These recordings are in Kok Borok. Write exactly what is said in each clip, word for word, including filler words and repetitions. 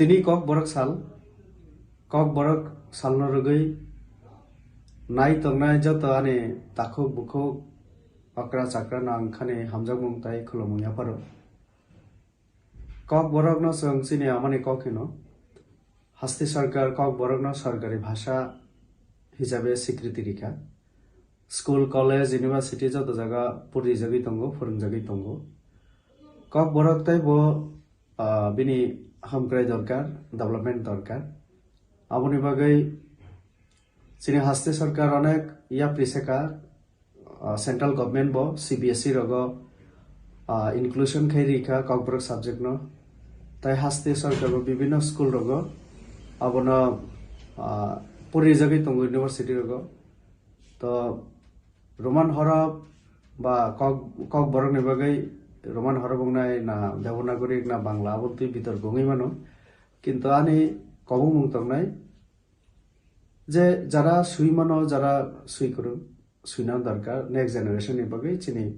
Tini Kokborok sal, Kokborok salno rwgwi nai tongnai joto ani takhuk bukhuk, okra chakra no ang khani hamjakmung tai khulumung yapharo. Kokborokno chwng chini amani kok hino. Hasti sarkar Kokborokno sarkari bhasha hisabe swikriti rikha. School, college, university joto jaga purijagwi tongo, phwrwngjagwi tongo. Kokborok tei bo, ah, bini hamkrai dorkar, development dorkar. Aboni bagwi chini hasti sarkar onek yapri seka, ah, central government bo C B S E rogo, ah, inclusion khai rikha Kokborok subject no. Tai hasti sarkar bo bibinno school rogo abono, ah, purijagwi tongo university rogo. To Roman horop ba Kok, Kokborokni bagwi Roman horop wngnai na Devanagari na Bangla, abo twi bitorko wngwi mano. Kintu ani kobongmung tongnai je jara swi mano, jara swi kwrwng, swina dorkar next generation ni bagwi chini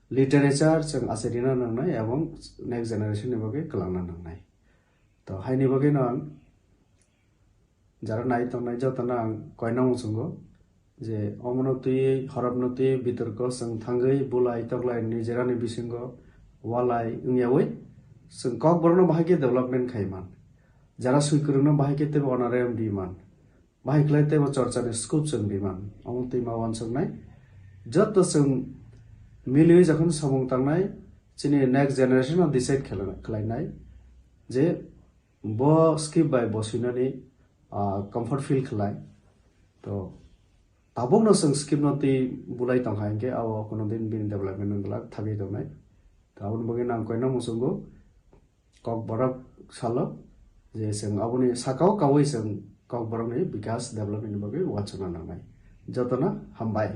literature chwng achairina nangnai ebong next generation ni bagwi kwlangna nangnai. To haini bagwi no ang jara nai tongnai jotono ang koina muchungo je omono twi, horapno twi, bitorko chwng thangwi bulai toklai nijerani bisingo walai wngyawi chwng Kokborokno bahai khe development khai man. Jara swi kwrwngno bahai khe teibo honorarium di man. Bahai khlai teibo chorchani scope chwng di man. Omo twi ma uansuknai. Joto chwng miliwi jokhon samung tangnai, chini next generation no decide khlai-, khlainai je bo skip bai bo swinani, ah, comfort feel khlai. To tabukno chwng skip no twi bulai tongkha hinkhe abo kono din bini development wng glak thagwi tongnai. To aboni bagwi nang koina muchungo Kokborok salo je chwng aboni sakao kaui chwng Kokborokni bikas development ni bagwi uansukna nangnai. Jotono hambai.